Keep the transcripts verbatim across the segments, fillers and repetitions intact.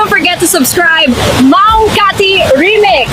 Don't forget to subscribe, Ma'am Cathy Remix.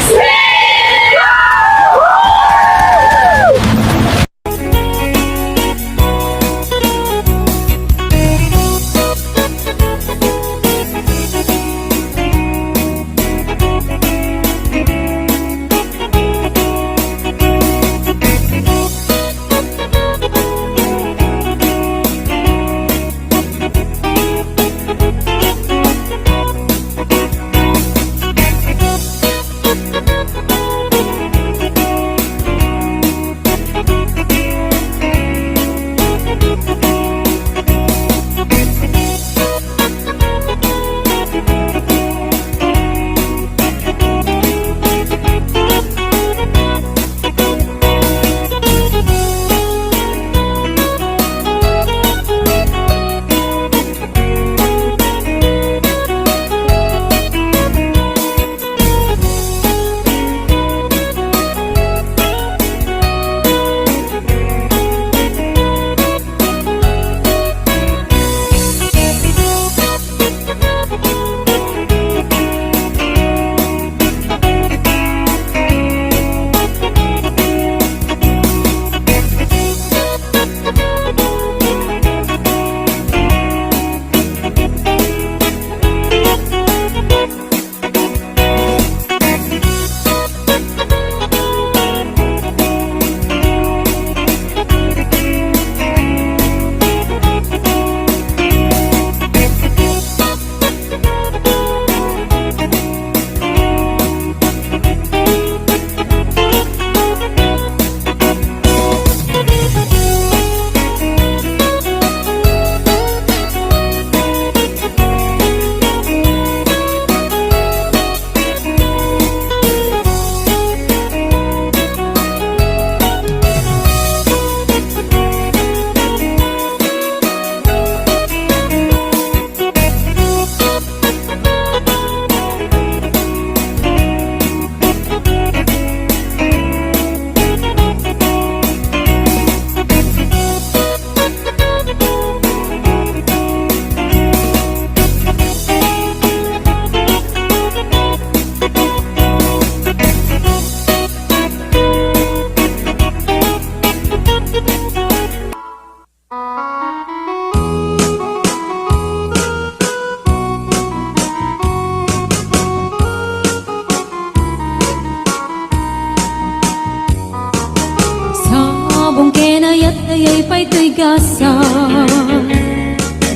Sabong ken ayat, ayay pay toy gasat.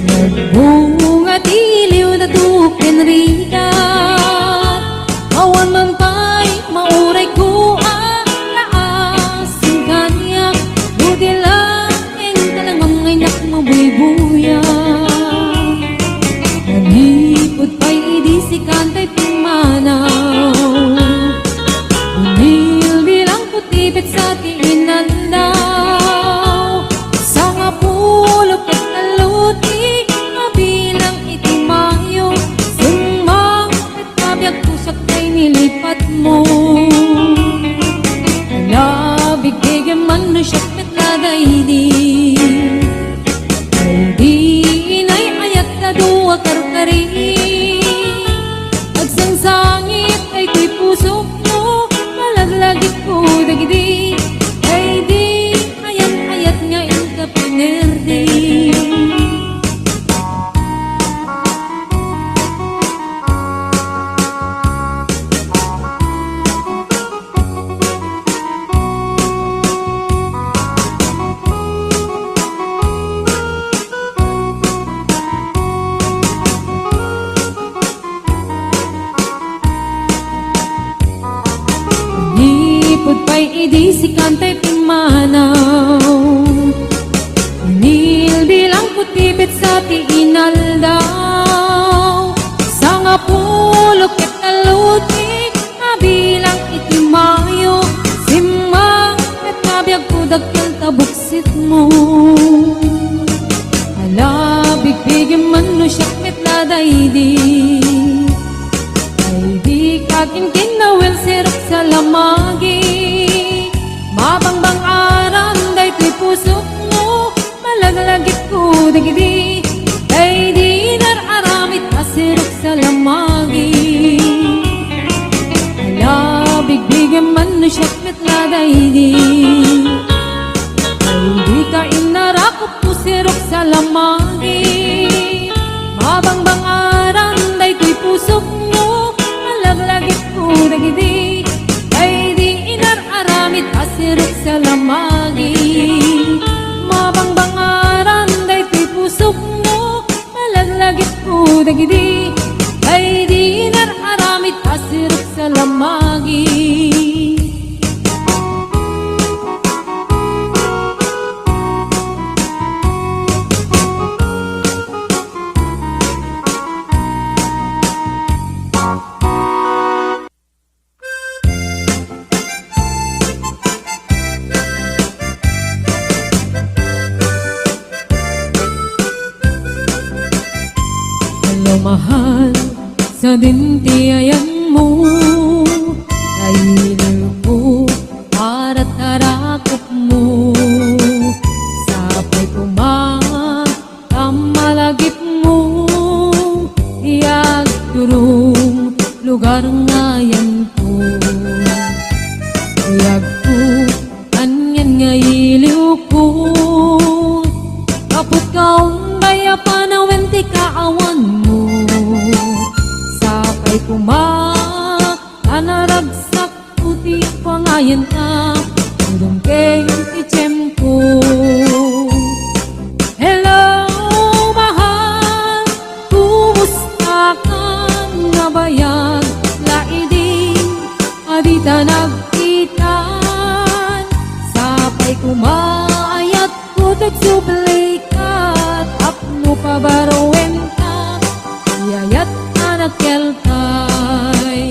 Nagbunga ti liwna ken rigat. Awan man pay maurayko a naasin kaniak, no di laeng talengnengngaynak mabuybuya. Manipud pay idi sikan tay pimmanaw, binilbilangko ti petsa ti inaldaw. Sangapulo ket tallo ti nabilang iti Mayo, summa ket kabiagko siak tay nilipatmo. Ala, bigbigem man no siak met la daydi. Daydi inay-ayat a dua karkari. Agsangsangit daytoy pusokmo, malaglagipko dagidi. Daydi ayan-ayat nga inka pinerdi. Manipud pay idi sikan tay pimmanaw, binilbilangko ti petsa ti inaldaw. Sangapulo ket tallo ti nabilang iti Mayo, summa ket kabiagko dakkel ta buksitmo. Ala, bigbigem man no siak met la daydi. Daydi kakinkinawil, siruksa la magi. Mabangbang-aran daytoy pusokmo, malaglagipko dagidi. Daydi nar-aramid a siruksa lamagi. Ala, bigbigem man no siak met la daydi. Ay, dika innarakop ko sirok sa lamagi. Mabangbang aran daytoy pusokmo, alaglagipko dagidi. Daydi inar-aramid a sirok sa lamagi. Mabangbang aran daytoy pusokmo, alaglagipko dagidi. Daydi inar-aramid a sirok sa lamagi. Hello, mahal, sadin ti ayanmo. Nailiwko, arat-arakopmo. Sapay koma, ta malagipmo, ti agturong lugar nga ayanko. Ti agko, anian nga iliwko. Kaput kaon, daya panawen ti kaawanmo. Sapay koma, a naragsak ti pangayanta, udum ken ti tiempo. Hello, mahal, kumusta ka? Nabayag laidin a dita nagkitan. Sapay koma, ayat Kutek subli ka, tapno pabaruenta, iyayat a nakelkay.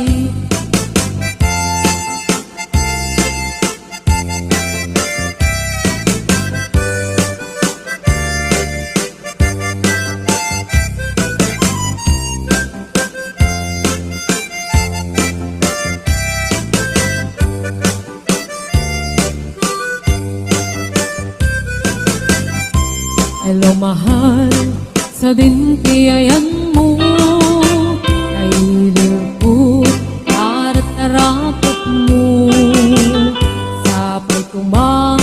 Hello, mahal, sadin ti ayanmo. Nailiwko, arat-arakopmo. Sapay koma,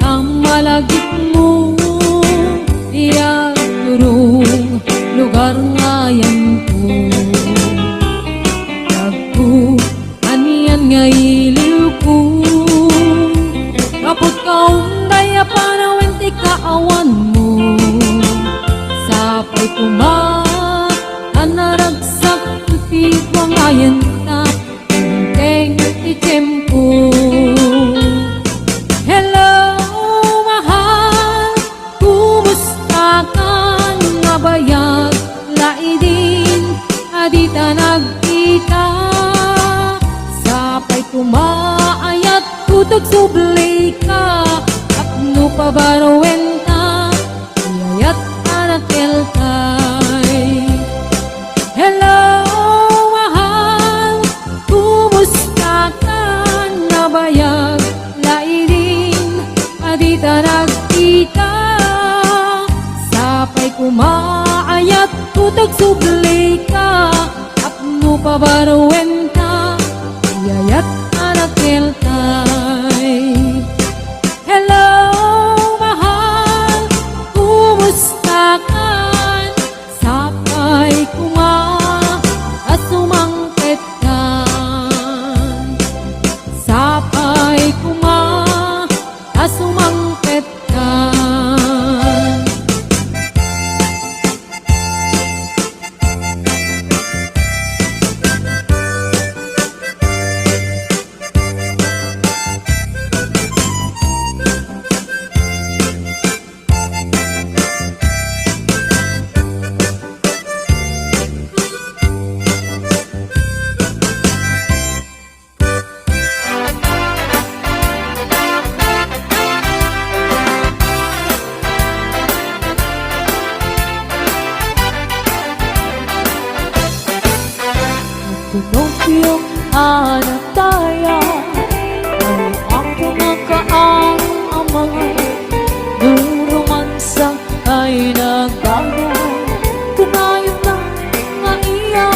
ta malagipmo, ti agturong lugar nga ayanko. Agko, anian nga iliwko. Kaput kaon, daya panawen ti kaawanmo. Sapay koma, a naragsak ti pangayanta, Teng ti tiempo. Hello, mahal, kumusta ka? Nabayag laidin a dita nagkita. Sapay koma, ayat kutek subli ka, tapno pabaruenta, iyayat a nakelkay. Hello, mahal, kumusta ka? Nabayag laidin a dita nagkita. Sapay koma, ayat kutek subli ka, tapno pabaruenta, iyayat a nakelkay. Hello, mahal, kumusta ka? Sapay koma a sumangpet ka. Sapay koma a sumangpet ka. Tokyo, anataya, ay ako nakaamang, durumansa ay nagbago, tunayon na nga iya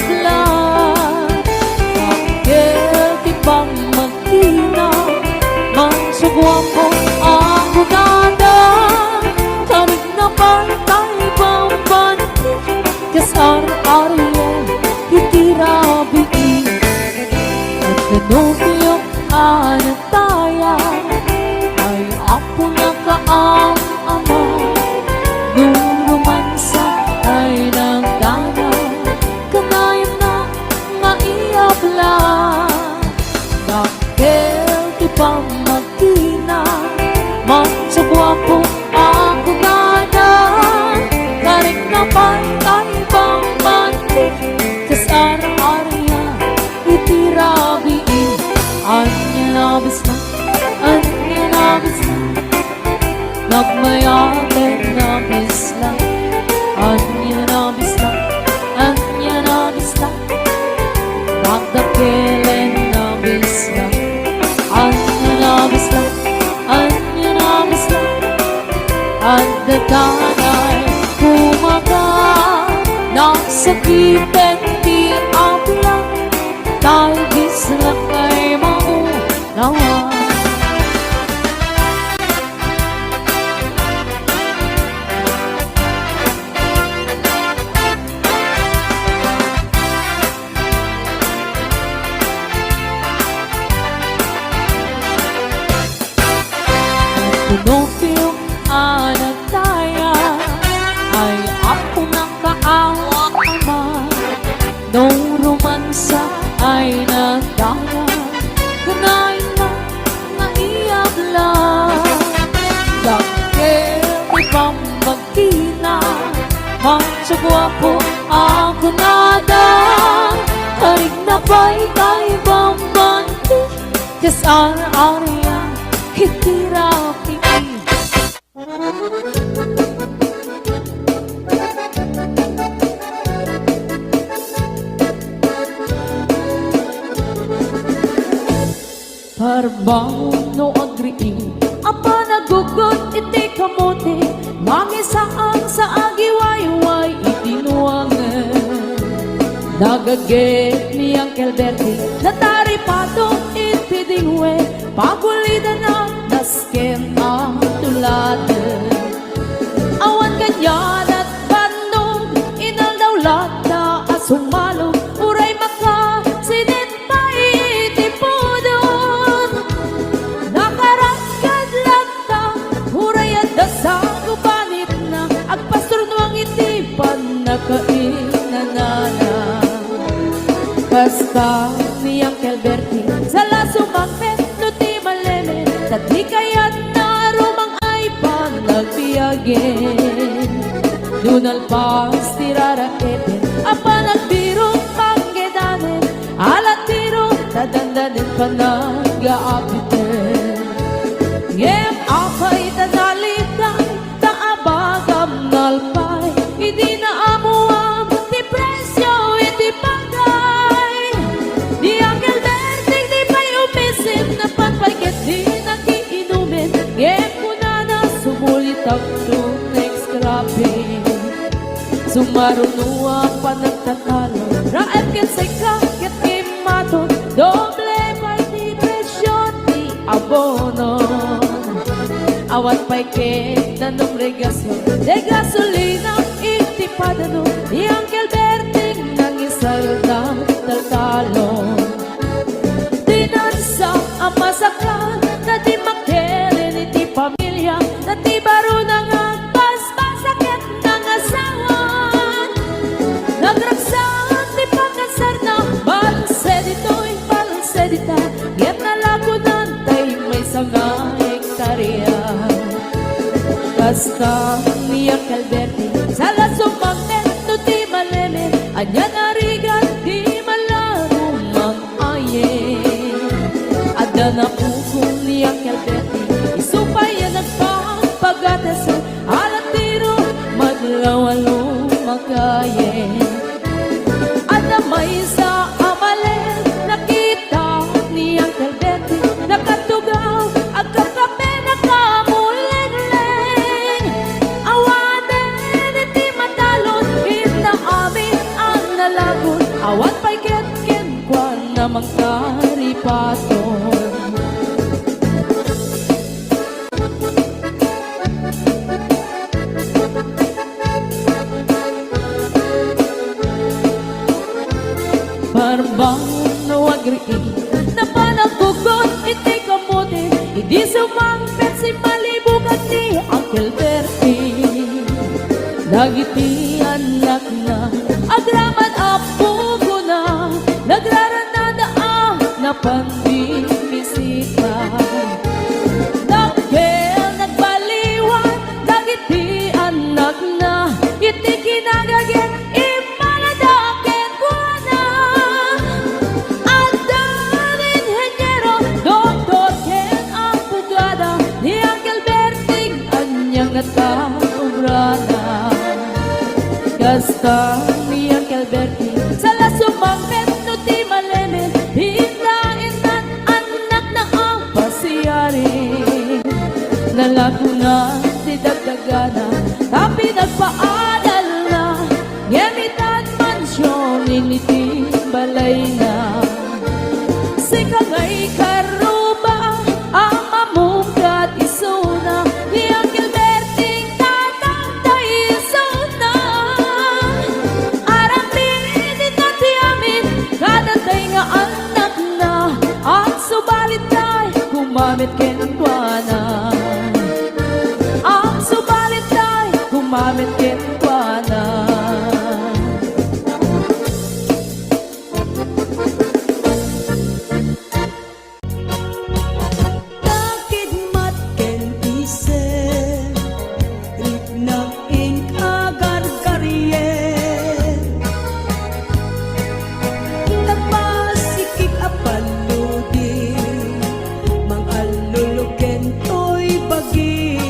Nobio a natayag, ay Apo nakaam-ama. No romansa ay nagdana, kanayon na nga iabla. Dakkel ti pammagina, mansuguapo a kunana, karikna pay kay bambanti, kas ar-aria iti rabii. Ania a bislak, ania a bislak, nagmayaten a bislak. Ania a bislak, ania a bislak, nagdakkelen a bislak. Ania a bislak, ania a bislak, adda danay kumaga. Nasakiten ti abla, tay bislak ay maunawa. Pinocchio a nagtaya ay Apo nakaam-ama. No romansa ay nagdala, kanayon na nga iabla. Dakkel ti pammagina, mansuguapo a kunada, karikna pay kay bambanti, kas ar-aria iti rabii. Parbangon no agriing a panaggugot iti kamote, mangisaan sa agiwayway iti nuangen. Nagagep ni Uncle Bertie, nataripato iti dingwe, pagulidana nasken a tuladen. Awan kanianan bannog, inaldaw latta a sumalo, uray makasinit pay iti pudot. Nakaragkad latta, uray adda sango panitna, agpasturnuang iti pannakainanana. Kasta ni Uncle Bertie, sala sumangpet no ti malemed, ta di kayatna a rumang-ay panagbiagen. No nalpas ti raraepen a panagbirok panggedanen, alatiro ta dandanen panagaapiten. Ngem apay ta naliday, ta abagam nalpay, idi naamuam ti presio iti bagay. Ni Uncle Berting di pay umisim, napan pay ket di nakiinumen, ngem kunana, sumulitakto next cropping. Sumaruno a panagtatalo, raep ket sika ket immaton, doble pay ti presio ti abono. Awan pay ket danum regasion, de gasolina iti padano, ni Uncle Berting nangisaldam taltalon. Dinansa a masaklan, ta di makilen iti pamilia, ta ti barona nga agbasbasak ket nangasawan. Nagragsak ti pakasarna, balse ditoy, balse dita, ngem nalagonan tay maysa nga hektaria. Kasta ni Uncle Berting, sala sumangpet no ti malemed, ania narigat ti malago mang-ayen. Adda naukon ni Uncle Berting, isu pay a nagpapagates, alatiro madlaw a lumakayen. Adda maysa a malemed, nakita ni Uncle Berting, nakatugaw, agkapkape, nakamulengleng. Awanen iti matalon, inna amin a nalagon, awan pay ket kenkuana mangtaripaton. Parbangon No agriing, napan aggugot iti kamote, idi sumangpet simmalibugan ni Uncle Bertie. Dagiti annakna, agraman a pugona, nagrarannada a napan bimisita. Dakkel nagbaliwan dagiti annakna, iti kinagagek immanada kenkuana. Adda inheniero, doktor, ken abogada, ni Uncle Berting ania ngata obrana. Kasta ni Uncle Berting, sala sumangpet no ti malemed, pinta innan annakna a pasiari. Nalakuna ti dagdagana, ta pinagpaadalna, ngem itan mansion iti balayna. Sika nga ikaruba a mamungkat isuna, ni Uncle Berting tatangtay isuna. Aramidna ti amin, kadatay nga annakna, agsubalit tay kumamet kenkuana. Agsubalit tay kumamet kenkuana. Takidmat ken isem, riknak ing agargariem. Napasikik a palludi, mangallulo ken toy bagi.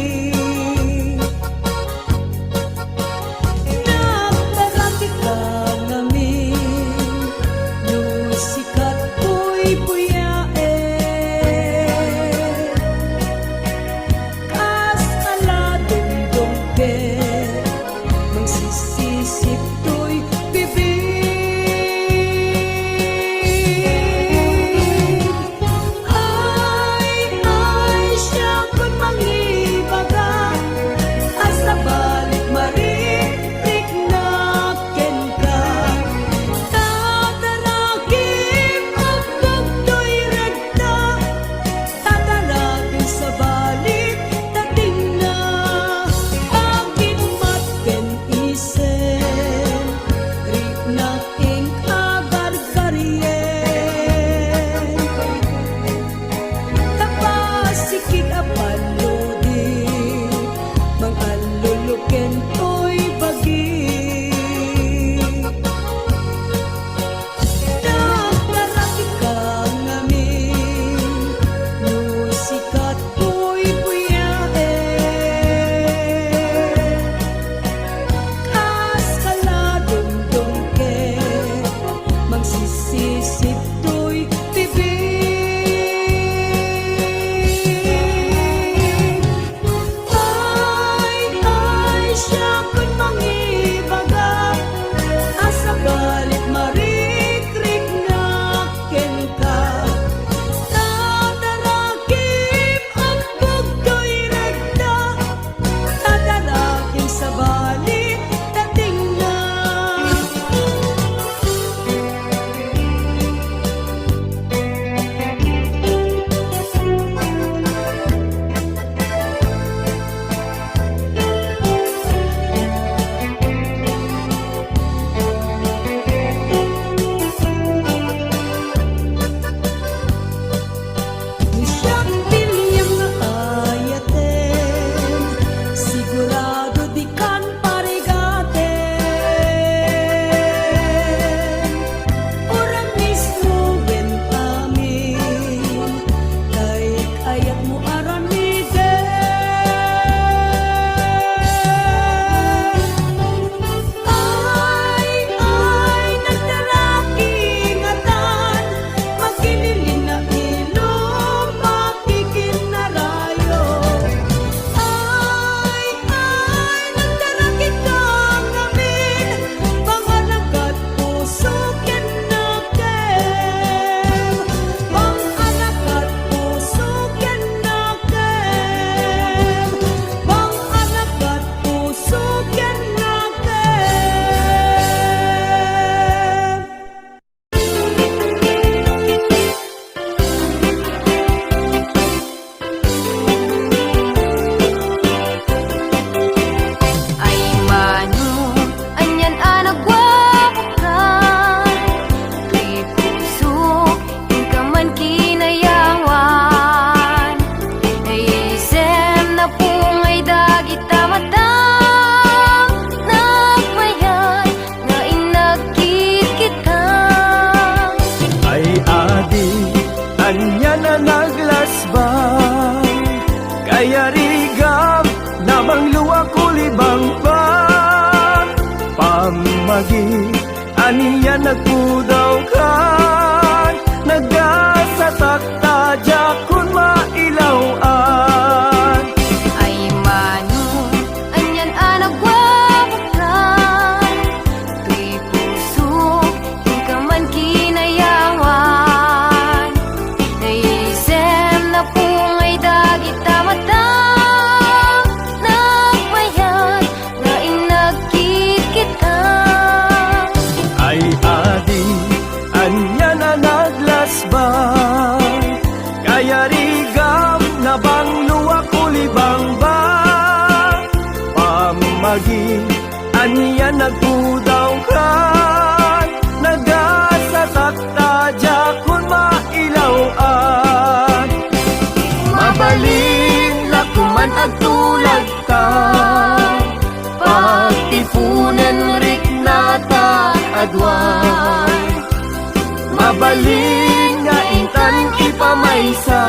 Balin nga intan ipamaysa,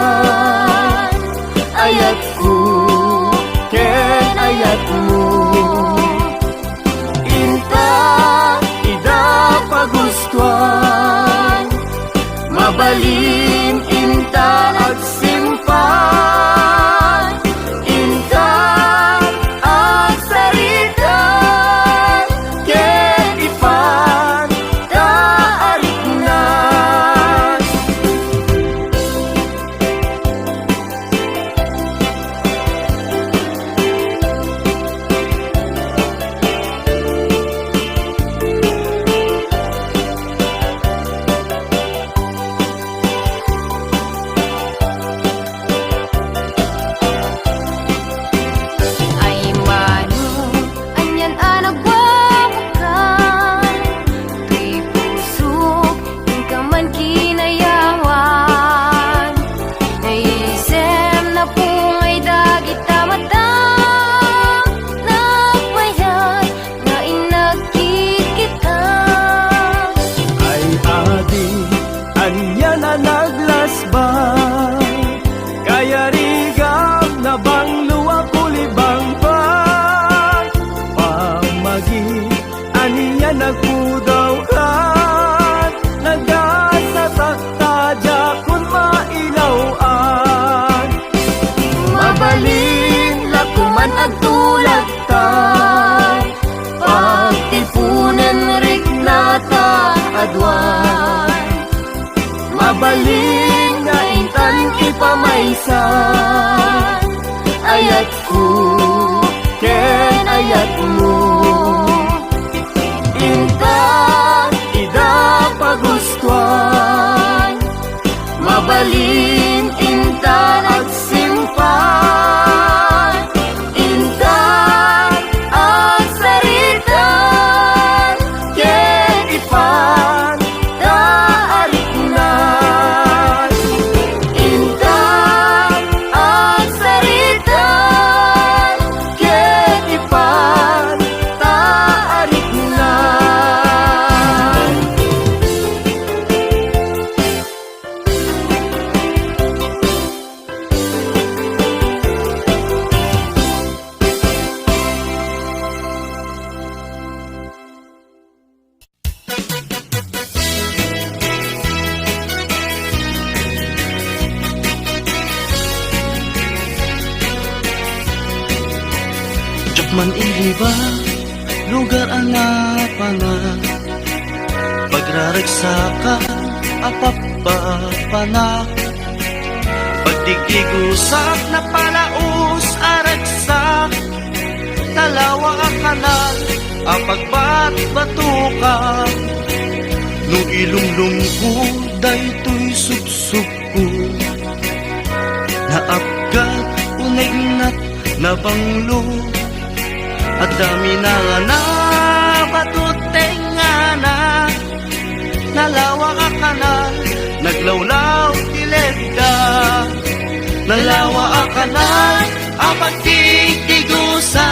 ayatko ken ayatmo. Inta ida pagustuan, mabalin inta agsimpan, inta agsarita, ket ipan ta ariknan. Ay mano, anian a nagwawakkan, toy pusok, inka man kinayawan. Naisem napungay dagita matam, nagmayat nga inagkikita. Ay adi, anian a naglasba, kayarigam nabanglo a kulibangba. Pamagi, anian nagpudaw ket nagasatak ta diakon mailaw-an. Mabalin la koman agtulagta, pagtiponen riknata a duan. Mabalin nga intan ipamaysa, ayatko ken ayatmo. Inta ida pagustuan, mabalin inta agsimpan, inta agsarita, ket ipan ta ariknan. Inta agsarita, ket ipan ta ariknan. Diak man iliba, lugar a napanak, pagraragsakan a pappapanak, pagdigdigusak, napalaos a ragsak, nalawa a kanal a pagbatbatukan. No ilumlomko daytoy subsubko, naapgat, unegnat, nabanglo. Adda minangana, bato tengngana, nalawa a kanal, naglawlaw ti ledda. Nalawa a kanal a pagtigtigusa,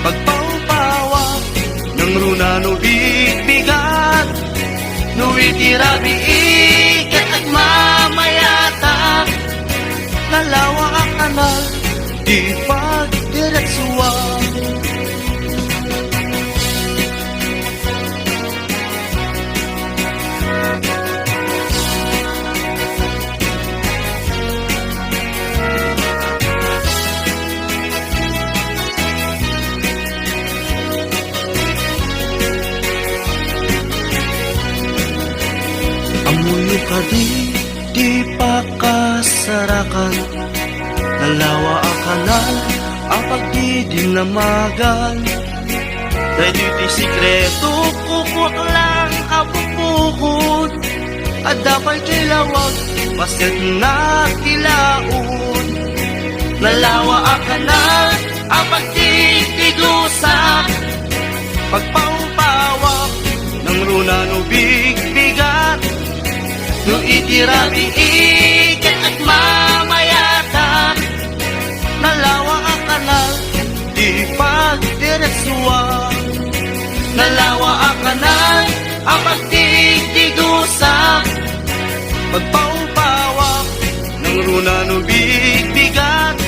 pagpawpawa, nangruna no bigbigat. No iti rabii ket agmamayata, nalawa a kanal ti pagdiretsuan. Ammoyo kadi ti pakasarakan, nalawa a kanal a pagdidinamagan. Daytoy ti sekreto, kukuak lang a bukbukod. Adda pay ti lawag, paset na ti laon. Nalawa a kanal a pagtigtigusa, pagpawpawa, nangruna no bigbigat. No iti rabii ket agmamayata, nalawa a kanal ti pagdiretsuan. Nalawa a kanal a pagtigtigusa, Bigbigat,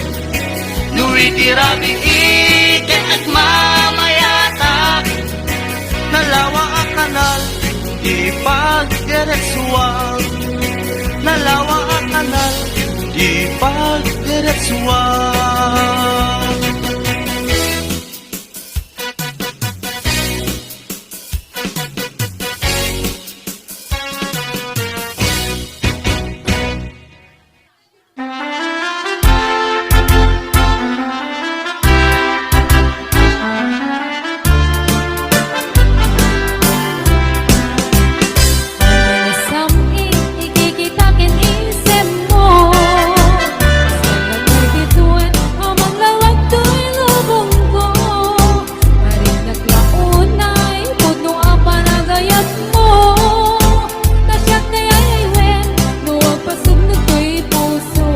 no iti rabii ket agmamayatak. Nalawa a kanal, di pagdiretsuan. Nalawa a kanal, di pagdiretsuan. Ikikita ken isemmo. Saan a dagitoy a manglawag toy lubongko. Marinnak la unay pudno a panagayatmo. Ta siak ti aywen no agpasubno toy puso.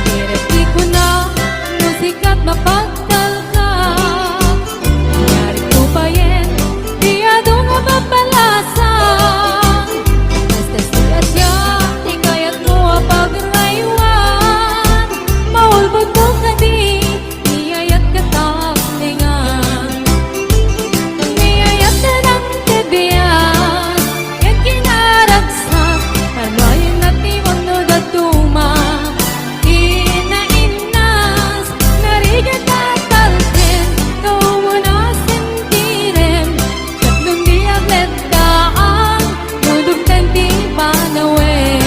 Sentire ti kuna no sika ti mapagtalka. Ngarud ko payen, ti adu nga papalasang. Basta siasya, ti kayatmo a pagraywan. Maulbodmo kadi, ti ayatka tapnengan. Ti ayatna nang ti biag, ket kinaragsak, ano ayen a ti munno dadduma. Inainnas, narigat a talken, kaumon a sentirem, tapno di agleddaan, no dumteng ti panawen.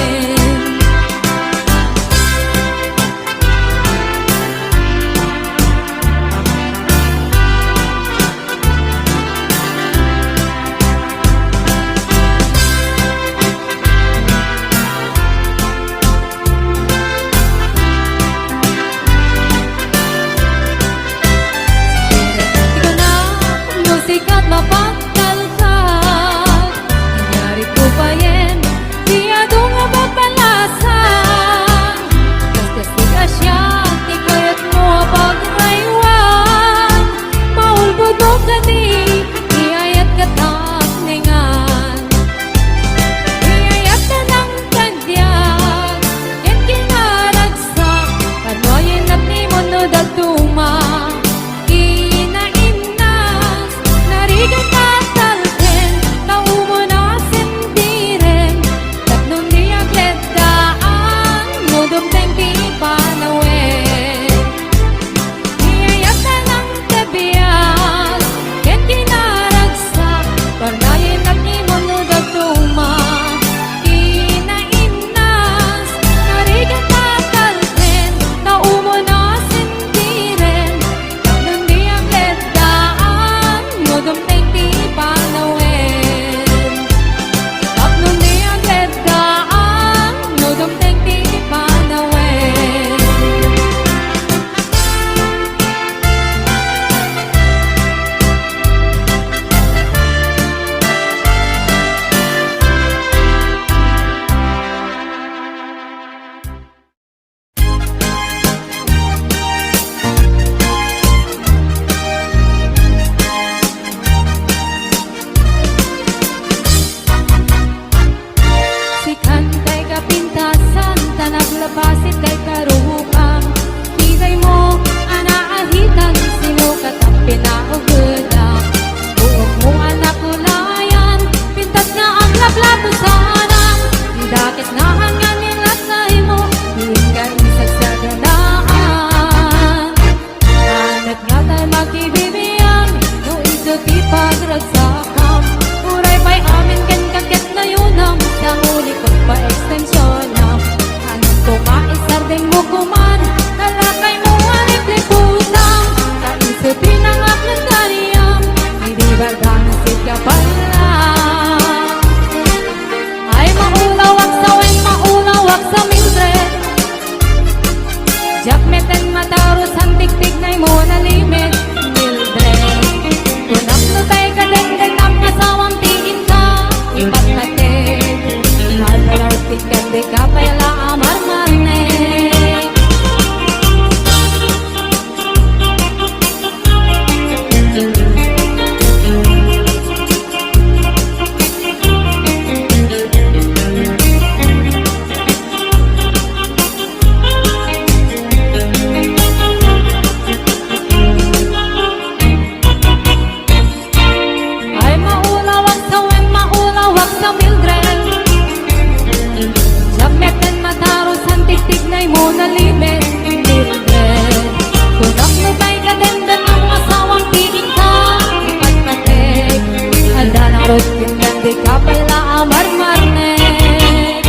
Ikaw na, no sika ti mapagtalka. Ngarud ko payen, ti adu nga papalasang. Basta siasya, ti kayatmo a pagraywan. Maulbodmo kadi, ti ayatka tapnengan. Ti ayatna nang ti biag, ket kinaragsak, ano ayen a ti munno dadduma. Inainnas, narigat a talken, kaumon a sentirem, tapno di agleddaan, no dumteng ti panawen. Ti ayatna nang ti biag, ket kinaragsak, parnayen a ti munno dadduma. Inainnas, narigat a talken, kaumon a sentirem, tapno di agleddaan, no dumteng ti panawen. Tapno di agleddaan, no dumteng ti panawen. Sikan tay kapintasan, ta naglapas itay karukam. Kidaymo a naahitan, sino kat a pinaugedam? Buokmo a nakulayan, pintas nga aglaplatosanan. Dakes nga hangan ni lataymo, di ka isagsaganaan. Anak nga tay makibibiag, no isu ti pagragsakam. Uray pay amin kenka ket nayonam, sangulikot pa ekstensionam. Anak ko nga isardengmo koman, talakaymo a liplipusam. Ta isu ti nangaklan gayam, idi bardanan sika pay la. Ay, maulawak sa wen, maulawak sa Mildred. Diak met matarus, antiktik na imo na limit, Mildred. Kunam no tay kadengdeng, tapno asawam ti inka, ipatmatik. Alalaw ti kandika pay la a marmarnek. Apay la a marmarnek,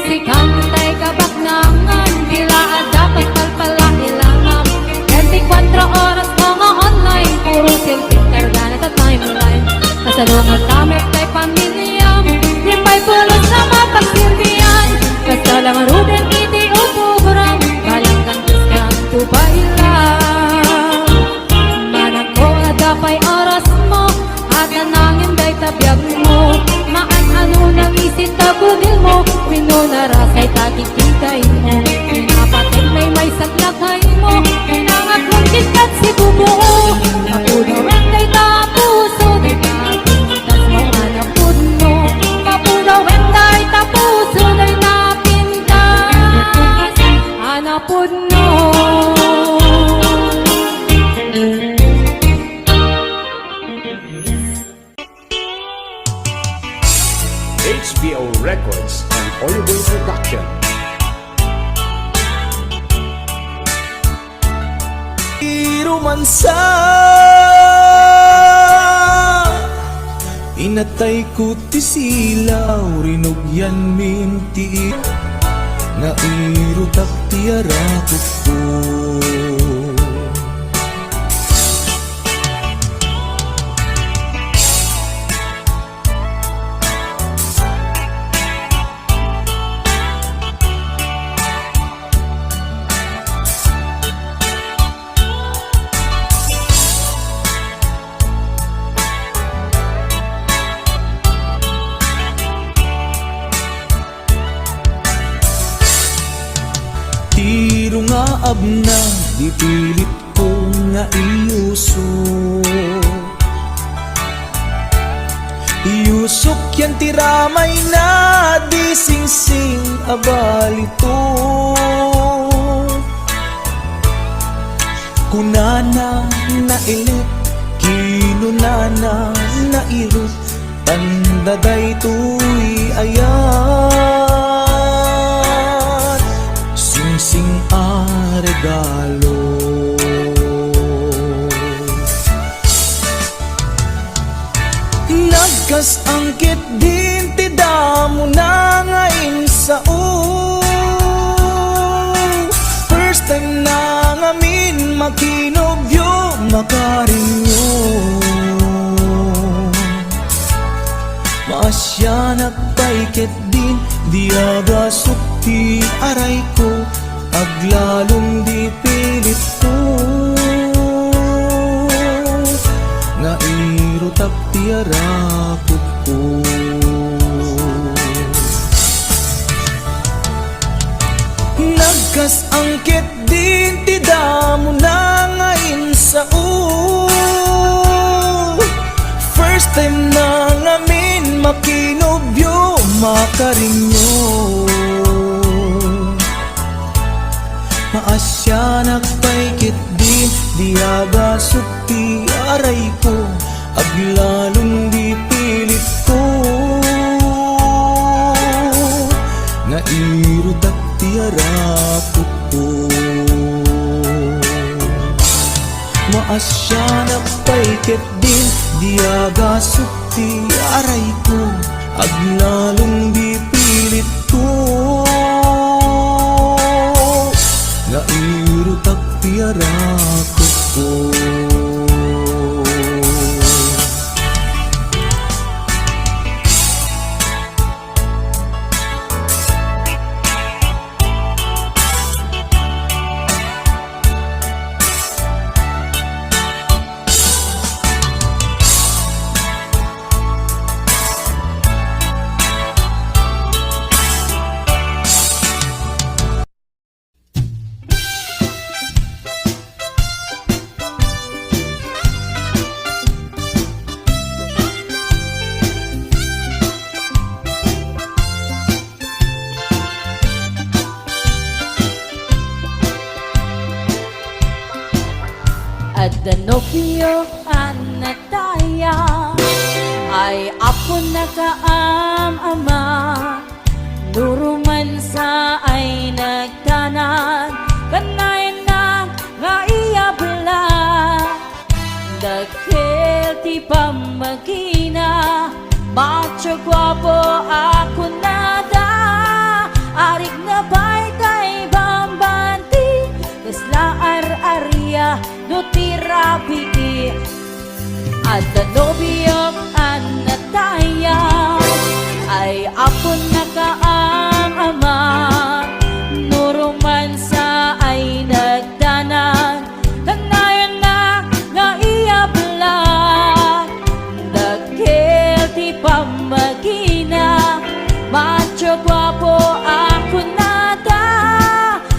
sikan tay kabaknangan, bila adda palpalpala ilanam. Twenty-four oras ka nga online, puro selfie, karga na ta timeline. Kasalungat ka met tay pamiliam, di pay pulos na mapagserbian. Basta lang ruden iti utugram, balang kantos ka, tubay lang. Manakko, adda pay orasmo, at nanangin dayta biagmo. Maan-ano nang isit ta kudilmo, wenno narasay ta kikitaymo. Pinapatek tay maysa lakaymo, pinangaklon ket kat si bubuo. Mapudawen dayta puso, dayta pintas mo a napudno. Mapudawen dayta puso, dayta pintas a napudno. H B O Records and Oliver Production. Irumansa, inatayko ti silaw, rinugyanmin ti i-, nga irutak ti arakupko. Ti rungaabna, di pilit ko nga iyusok. Iyusok yan ti ramayna, di singsing a balitok. Kunana, nailet, kinunana, nairut, tanda daytoy ayat, singsing a regalo. Nagkas-ang ketdin ti damona nga insao. First time na ngamin makinobio, makarinyo. Maasianak pay ketdin, di agasok ti arayko, aglalom di pilitko, nga irutak ti arakupko. Nagkas-ang ketdin ti damona nga insao. First time na ngamin makinobio, makarinyo. Maasianak pay ketdin, di agasok ti arayko, aglalom di pilitko, nga irutak ti arakupko. Maasianak pay ketdin, di agasok ti arayko, aglalom di pilitko, nga irutak ti arakupko. Adda nobio a natayam, ay Apo nakaam-ama. Nuruman sa ay nagtanag, kanayanna nga iyabla. Dakkel ti pammagina, Macho guapo a kunada, arigna pay tay bambanti, kasla ar-aria no ti rabii. Adda nobiok a natayag, ay aponna kaam-ama, no romansa ay nagdanag, kanayon na nga iyablag, dakkel ti pammagina, macho guapo a kunada,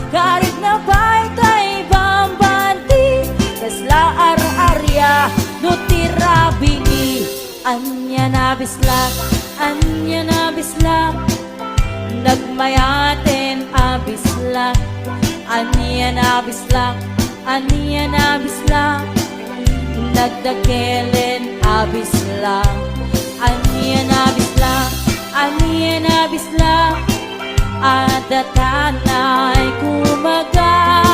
karig na pay tay bambanti, kasla ar-aria no ti rabii. Ania nabislak, ania nabislak, nagmayaten a bislak. Ania nabislak, ania nabislak, nagdakkelen a bislak. Ania nabislak, ania nabislak, adda tanay kumaga,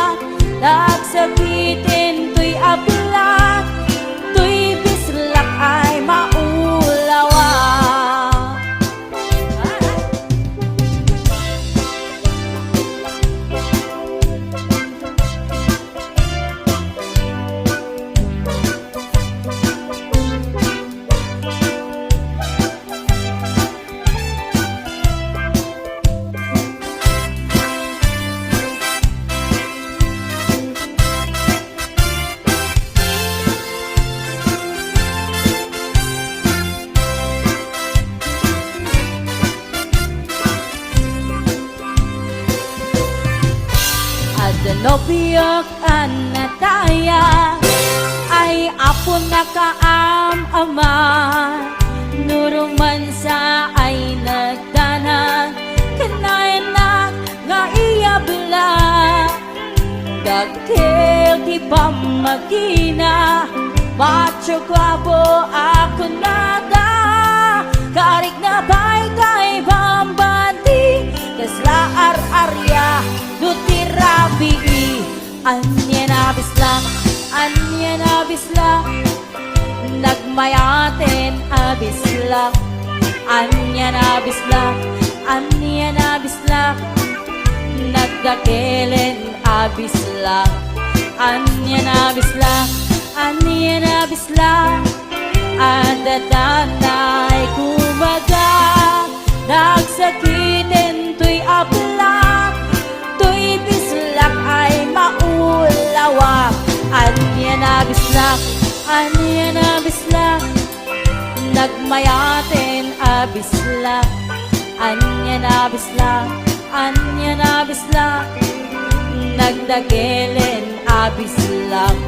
nagsakiten toy ablak, toy bislak ay maulawa. Adda nobiok a natayag, ay aponna kaam-ama, no romansa ay nagdanag, kanayon na nga iyablag. Dakkel ti pammagina, macho guapo a kunada, karig na pay tay bambanti, kasla ar-aria no ti rabii. Ania nabislak, ania nabislak, nagmayaten a bislak. Ania nabislak, ania nabislak, nagdakkelen a bislak. Ania nabislak, ania nabislak, adda tanay kumaga, nagsakiten toy ablak, toy bislak ay maulawa. Ania nabislak, ania nabislak, nagmayaten a bislak. Ania nabislak, ania nabislak, nagdakkelen a bislak.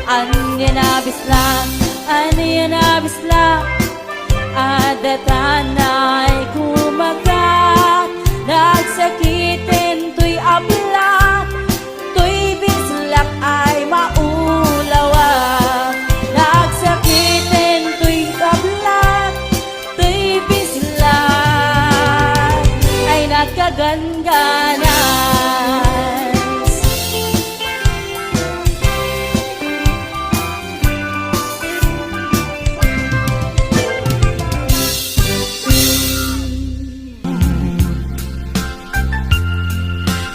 Ania nabislak, ania nabislak, adda tanay kumaga, nagsakiten toy ablak, toy bislak ay maulawa. Nagsakiten toy ablak, toy bislak ay nagkagangganas.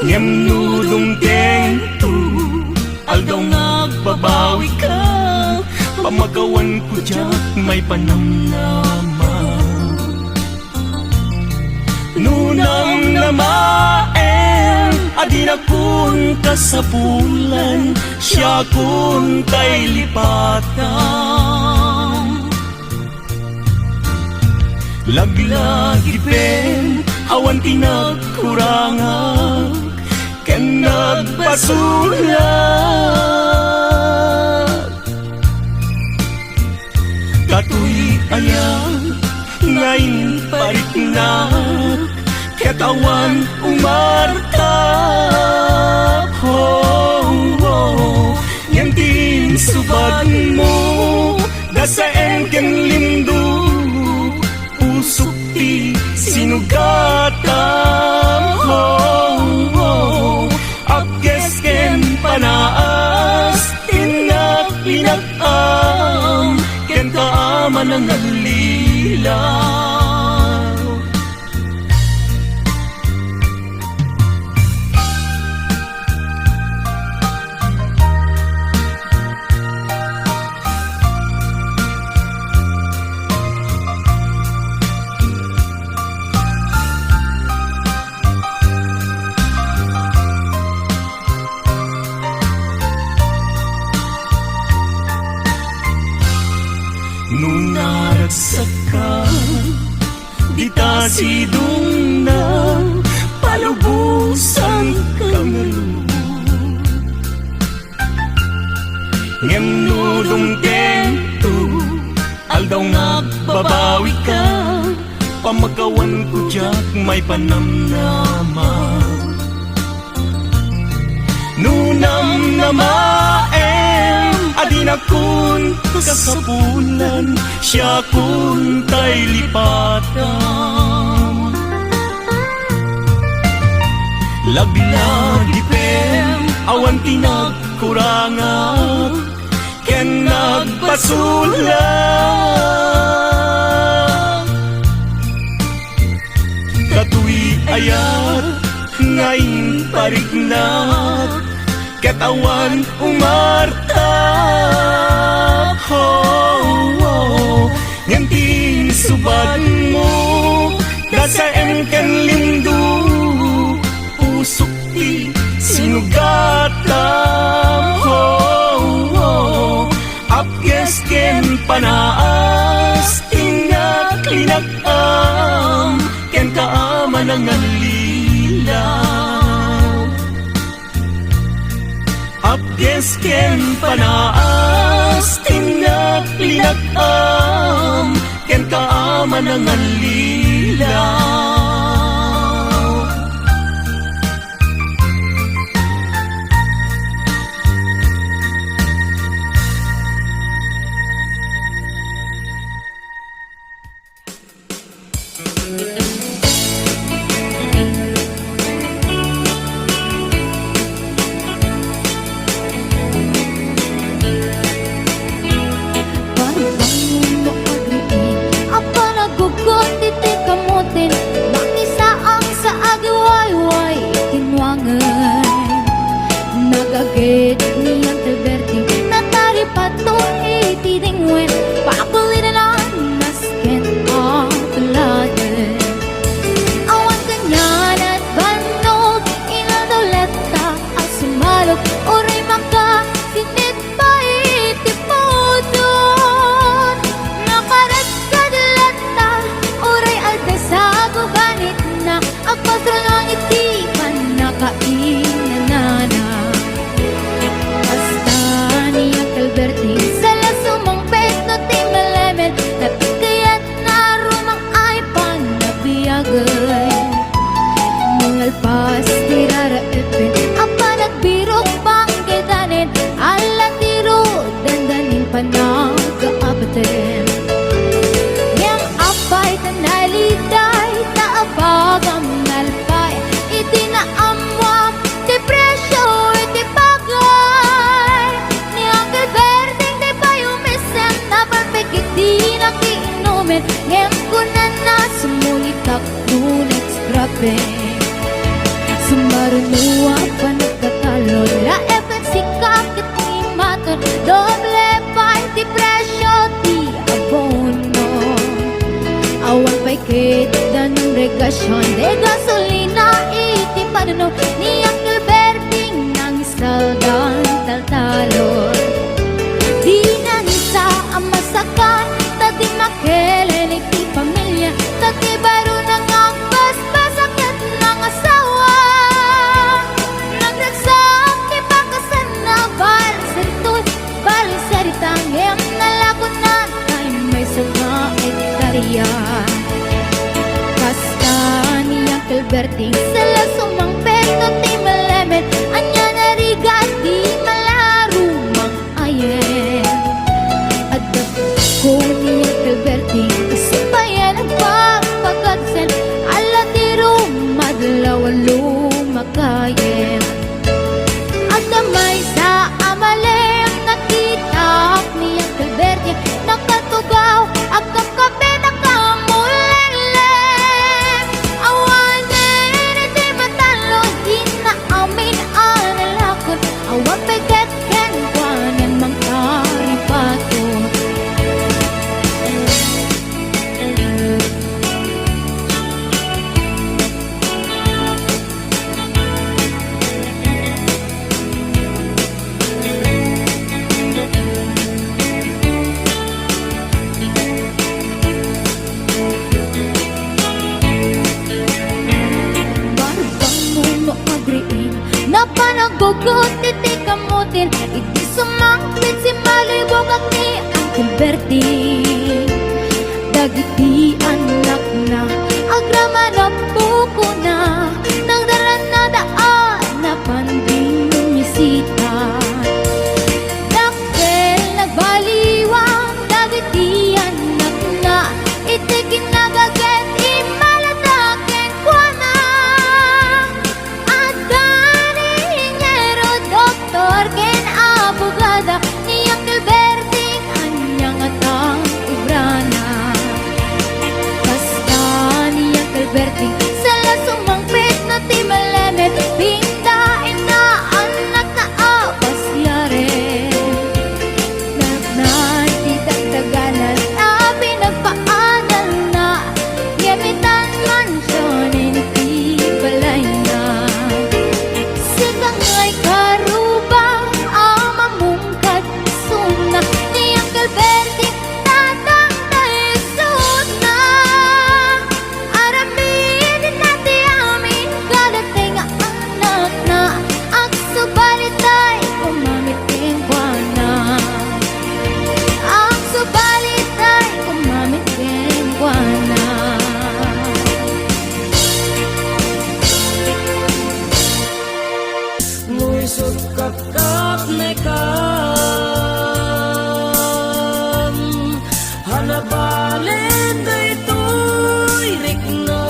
Ngem no dumtengto, aldaw nga agbabawika, pamagawanko diak maipanamnama. No namnamaen a dinakon kasapulan, siakon tay lipatan. Laglagipen awan ti nagkurangak ken nagbasolak. Katoy aya nga impariknak ket awan umartak? Oh, oh. Ngem ti insubagmo, dasaem ken limdo, pusok ti sinugatam. Oh, oh. Apkes ken panaas, innak pinag-am, ken kaaman a naglila. Asidongna, palubosanka ngarud. Ngem no dumtengto, aldaw nga agbabawika, pamakawanko diak maipanamnama. No namnamaem a dinakon kasapulan, siakon tay lipatam. Laglagipem, awan ti nagkurangak ken nagpasulak. Datoy ayat nga impariknak, ket awan umartak. Ho, ho. Ngem ti insubadmo, nasaem ken lindo, pusok ti sinugatam. Ho, ho. Apges ken panaas, ti naglinag-am kenka a manangallilaw. Apges ken panaas, ti naglinag-am kenka a manangallilaw. Pagbangon no agriing, a panaggugot iti kamoten, makisaang sa agiwayway iti nuangen. Nagaged ni Uncle Bertie, nataripato iti dingwen, pakulidan a nasken a tuladen. Awan kaniana bannog, inaldaw latta a sumalok, uray makasinit pay ti pudot. Nakarekkad latta, uray adda saguganitna, agpasrunong iti pannakainanana. Kasta ni Uncle Berting, sala sumangpet no ti malemed, napikayat na rumang ay panabiagen. Mangalpas ti raraepen a panagbirok panggedanen, ala ti ru dandanin panagkaabaten. Ngem apay ta naliday ta abagam nalpay iti naammuam ti presio iti bagay. Ni Uncle Berting ti payumisem, napalpek iti nakiinumen, ngem kunana, sumulitak no next grabe. Sumaruno a panagtatalon, la F N C ka ket ni Maton, doble pay ti presio ti abono. Awan pay ket danum regasion, de gasolina iti panuno ni Uncle Berting nang saldan taltalon. Di nangisa a masakar, ta di makelen iti pamilia, ta ti barona nga agbasbasa ket nangasawa. Nagragsak ti bakasanna, bali saritoy, bali sarita, ngem nalakonna tay maysa nga ektaria. Kasta ni Uncle Berting, sala sumangpet no ti malemed, ania narigat ti malarumang ayen. Adda ko ni Uncle Berting, isu payen agpagpagagsen, ala ti rumadlaw a lumakayen. Adda maysa a malem, nakitak ni Uncle Berting, nakatugaw, agkapkapit a kamulellem. Awanen iti Ket iti kamutin, idi sumangpet, simmalibogak ni Uncle Berting. Dagiti annakna, agraman a pukona, nagdarannada a napan dimmisita. Dakkel nagbaliwan dagiti annakna, iti kinagaget, immalada kenkuana. Adda ni ingeniero, doktor, ken abogada, ni Uncle Berting ania nga tang ubrana. Kasta ni Uncle Berting, sala sumangpet na ti malemed, pinta inna annakna a pasiaren. Nagdagdaganan a pinagpaadalna, ngem itan mansionen ti balayna. Sika ngay karubang a mamungkad isuna, ni Uncle Berting tatang ta isuna. Aramidna ti amin kadagiti nga annakna, agsubalitay kumamit kenkuana. Agsubalitay kumamit kenkuana. Muisut kakkapnekan, a nabalen daytoy rikna,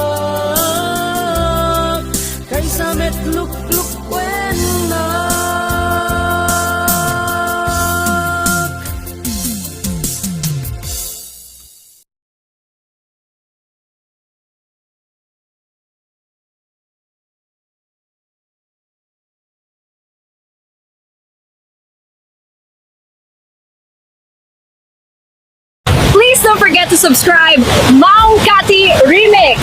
kaysa met luklukkuennak. Please don't forget to subscribe, Mang Kati Remix.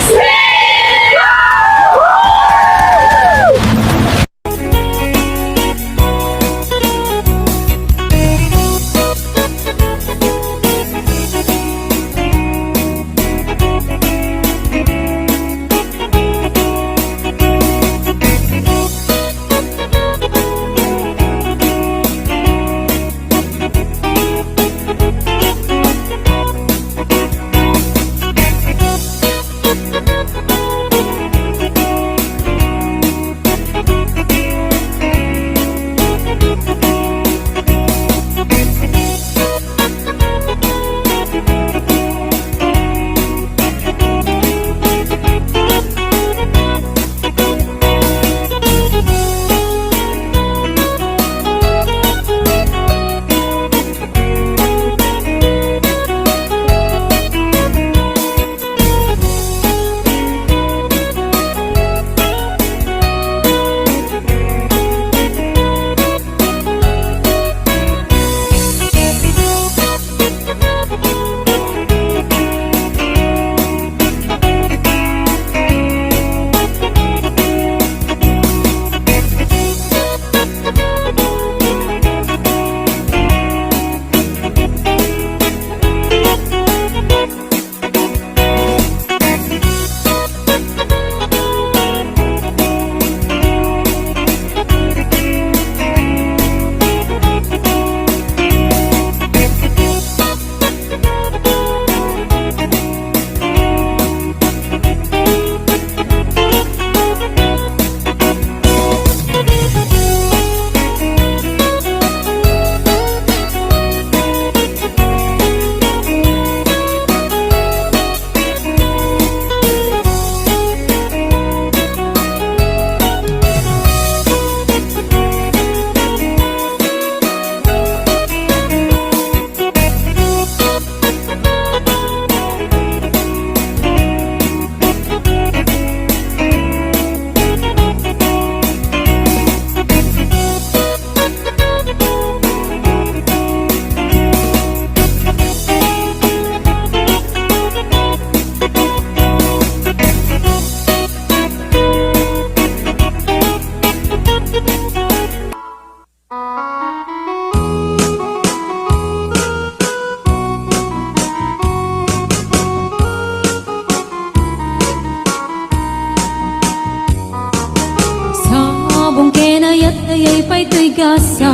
Kasa,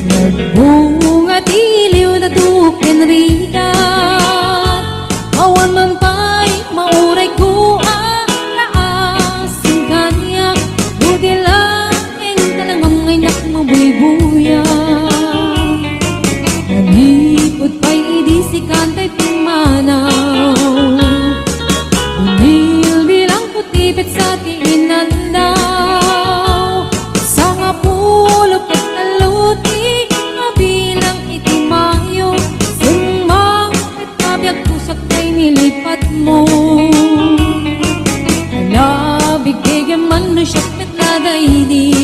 nagbunga ti liwna ken rigat. Awan man pay mauray ko a laasing kaniak, no di laeng talangam nga innak mabuybuya. Nanipud pay idi sikan tay pimmanaw. Binilbilang ko ti petsa ti inandaw. Sangapulo ket tallo ti mabilang iti Mayo. Sumang ket kabiag ko siak tay nilipatmo. Nalabig gayam man no siak met nadaydi.